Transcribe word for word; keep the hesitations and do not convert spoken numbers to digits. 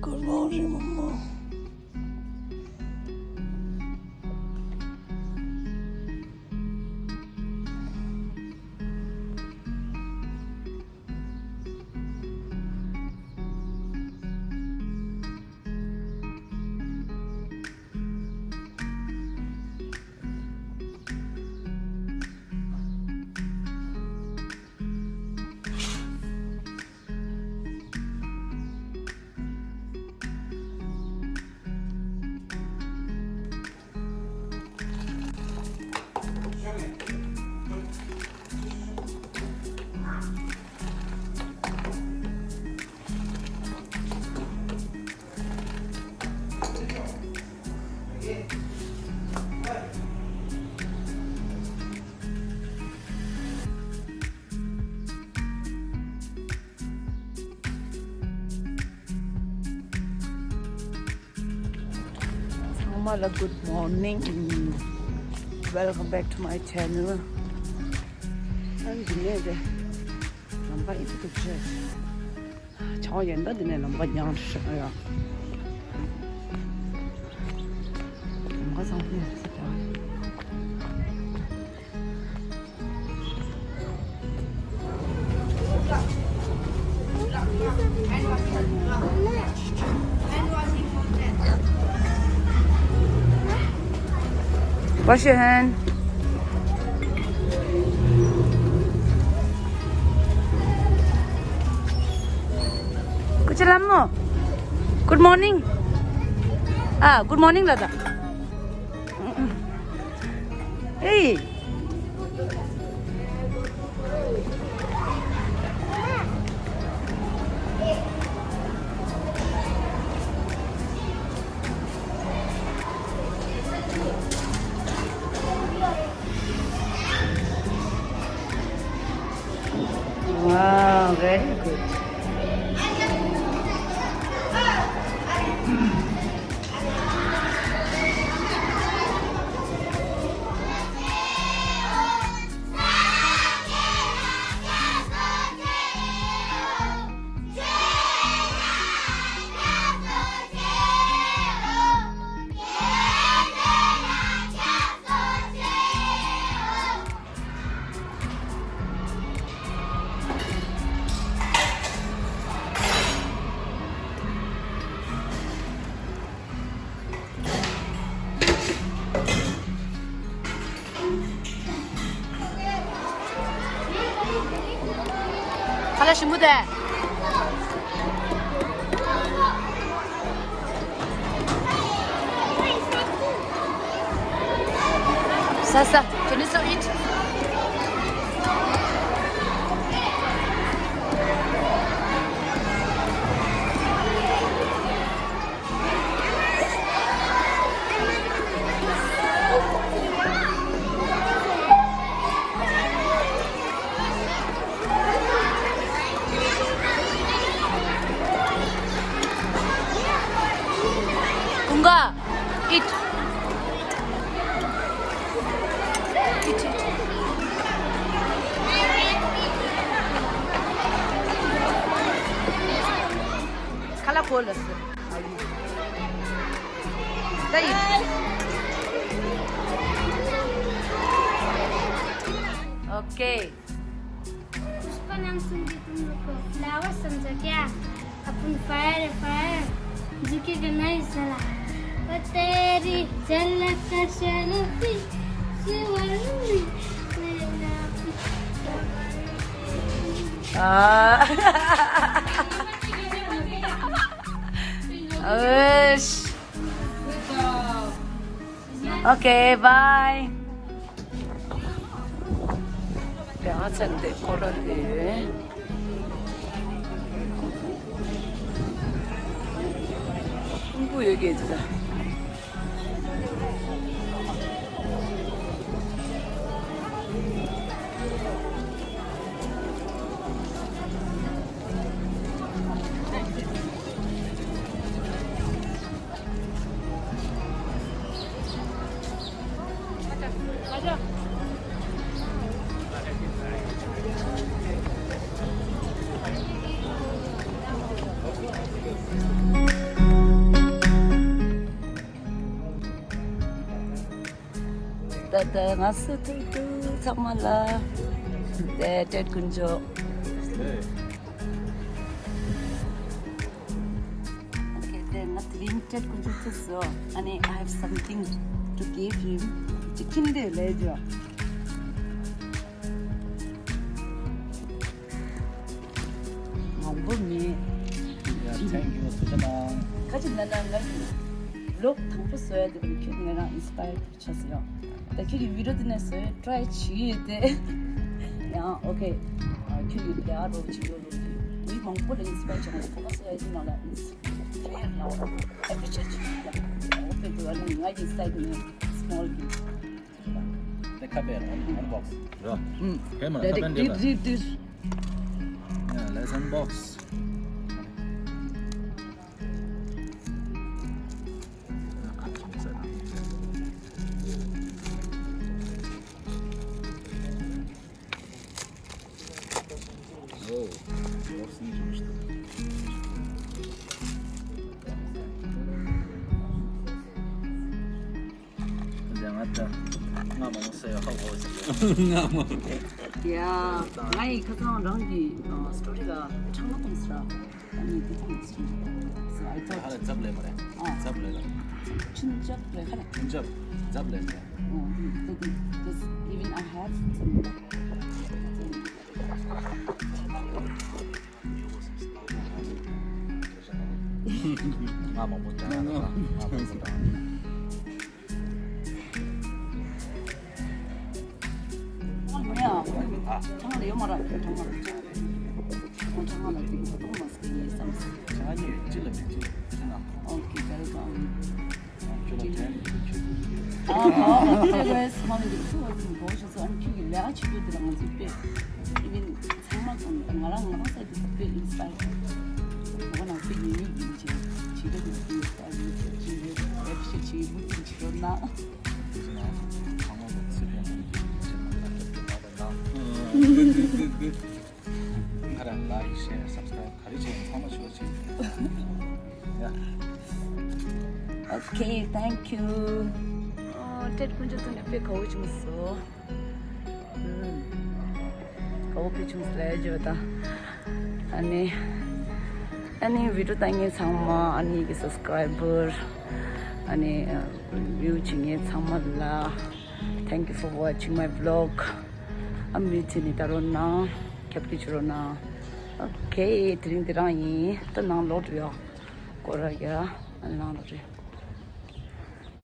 Good morning, Mama. ཚང་མ་ལ་good morning. Welcome back to my channel. ཨ་ནི་འདི་ནས་རེད། ལམ་ཁ་ཨི་ཚོ་འདུག་ཆེ། ཆང་ཡན་ད་འདི་ནས་ལམ་ཁ་ཉང་ཧྲ་ཡ། ལམ་ཁ་ཚང་མ་ཡོད་ས་ད། Wash your hand. Kuchalamno. Good morning. Ah, good morning, Lada. Hey. Wow, very good. ཁ་ལག་ཞིམ་པོ་དེ། ས་ས། Can you still eat? Kunga, eat. Eat, eat. ཁ་ལག་གོ་ལ་སི། ད་ཡིན། ཨོ་ཀེ། पुष्पा नाम सुन के तुम लोग को फ्लावर समझो क्या? अपन फायर है, फायर। झुकेगा नहीं साला। वो तेरी झलक का शर्फी, शिवरनी, मेरा आ। उश। Okay, bye. ཡ་ཚན་དེ་ཁོ་ར་དེ། ཕུང་པོ་ཡོད་ཀྱི་འདུག་ད། ད་ང་སུ་ཐུག་ཐུག་ཚང་མ་ལ་དེ་ཏྲེད་དཀོན་མཆོག Okay, དེ་ང་དེ་རིང་ཏྲེད་དཀོན་མཆོག་ཐུག་སོང་། ཨ་ནི་I have something to give him. ཅི་ཁྱིན་དེ་ལས་ཇོ། མང་པོ་མེད། Yeah, thank you. ཐུགས་རྗེ་གནང་། ཁ་ཅིག་ན་ན་ང་གི་ལོག་དང་པོ་བཟོ་ཡ་དེ་ཁྱོད་ང་རང་ཨིན་སི་པ་ཡར་ཆགས་སོང་། ད་ཁྱོད་ཀྱི་བི་ཌི་ཡོ་དེ་ནས་བཟོ་ཡ་ཊ་རའི་བྱེད་ཡོད་དེ། ཡང་ཨོ་ཁེ། ཁྱོད་ཀྱི་ལས་ཨ་རོགས་བྱེད་ཡོད་རོགས་ཀྱི་མི་མང་པོ་ལ་ཨིན་སི་པ་ཡར་བྱུང་བ་ཁོ་པ་བཟོ་ཡ་དེ་ནང་ལ་ཨིན་སི་པ་ཡར་ལ་ཨེ་པི་རི་ཤི་ཡེ་ཊི་བྱེད་ཡ། ཨོ་ཁེ། དུ་ཨ་ནི་ང་གི་སའིཌ་ནས་སི་མོལ་གི། དེ་ཁ་པའི་ཨན་ཨན་བོག་སི་ར། ཧེ་མ་ཁ་པན་དེ་ལ་ཏིར་ཏིར། Yeah, let's unbox. Oh, box ནི་རིང་ཤོས། ང་ད་ང་མང་སེ་ཧ་གོ་ཟེར། ང་མང་། ཡ། ང་ཡི་ཁ་སང་རང་གི་སི་ཊོ་རི་ལ་ཁྲག་མ་གཏོང་ཟེར། ཨ་ནི་དེ་ཐོངས་ཟེར། So I thought ཧ་ལ་ཛབ་ལེ་མ་རེད། ཨ། ཛབ་ལེ་ལ། ཆུན་ཅབ་རེད་ཧ་ལ། ཆུན་ཅབ་ཛབ་ལེ་མ་རེད། ཨོ། དེ་དེ་དེ་even I have some. ང་མང་པོ་ཅང་ང་མང་པོ་ཅང་། ཨ་མེ་ཨ། ཨ། ཁྲང་ལ་ཡོད་མ་ར། ཁྲང་མ་ར། ཁྲང་མ་ལ་དེ་གོ་ཏོ་མ་སི་ཡེ་སམ། ཁྲང་ཉི་ཅི་ལ་མེ་ཅི་ལ་ཅི་ན། Okay, welcome. ཁྱོད་ལ་དྲན་ཁྱོད་ཁྱོད། ཨ་ཨ་ཨ་ཁྱོད་རེས་མ་ནི་གི་ཚུ་བ་ཚུ་གོ་ཤེས་སོ། ཨ་ནི་ཁྱོད་ཀྱི་ལས་ཀ་བྱེད་རྒྱུ་དེ་ལ་ང་ཚོས་དཔེ་even ཚང་མ་ང་རང་ང་རང་སའི་དེ་དཔེ་ཨིན་སི་པ་ཡར། འོ་ན་དཔེ་ཉུང་ཉུང་ཡིན་ཅེས་བྱེད་རྒྱུ་དེ་དཔེ་ཨིན་སི་པ་ཡར་ཡོད་ཅེས་བྱེད་རྒྱུ་དེ་ཨེ་པི་རི་ཤི་ཡེ་ཊི་བྱེད་ཀྱི་མུ་མཐུད་བྱེད་རོགས་གནང་། ཚང་མ་ལ་ཚུར་ཡང་ཅེས་མ་ལ་ཏོག་ཏོག་ཏོག་ཏོག་གནང་། ང་རང་ལའིཀ་ཤེར་སབ་སི་ཀ་རའིབ་ག་རེ་བྱས་ཡང་ཚང་མ་ཞུ་བ་བྱེད། ཡ། Okay, thank you. ཨོ། ཏྲེད་དཀོན་མཆོག་ཐུག་ནས་དཔེ་དགའ་བོ་བྱུང་སོང་། ཨུམ། དགའ་བོ་དཔེ་བྱུང་སོང་ལབ་ཡ་བརྗོད་དང་། ཨ་ནི། ཨ་ནི་བི་ཌི་ཡོ་ལྟ་མཁན་ཚང་མ། ཨ་ནི་གི་སབ་སི་ཀ་རའིབ་བར། ཨ་ནི་བིའུ་བྱེད་མཁན་ཚང་མ་ལ། Thank you for watching my vlog. ཨ་མུ་མཐུད་ནས་ལྟ་རོགས་གནང་། རྒྱབ་སྐྱོར་བྱེད་རོགས་གནང་། Okay, དེ་རིང་འདི་རང་ཡིན། ད་ནང་ལོག་འགྲོ་ཡ། སྐོར་ར་ཡ། ཨ་ནི་ནང་ལོག་རེད།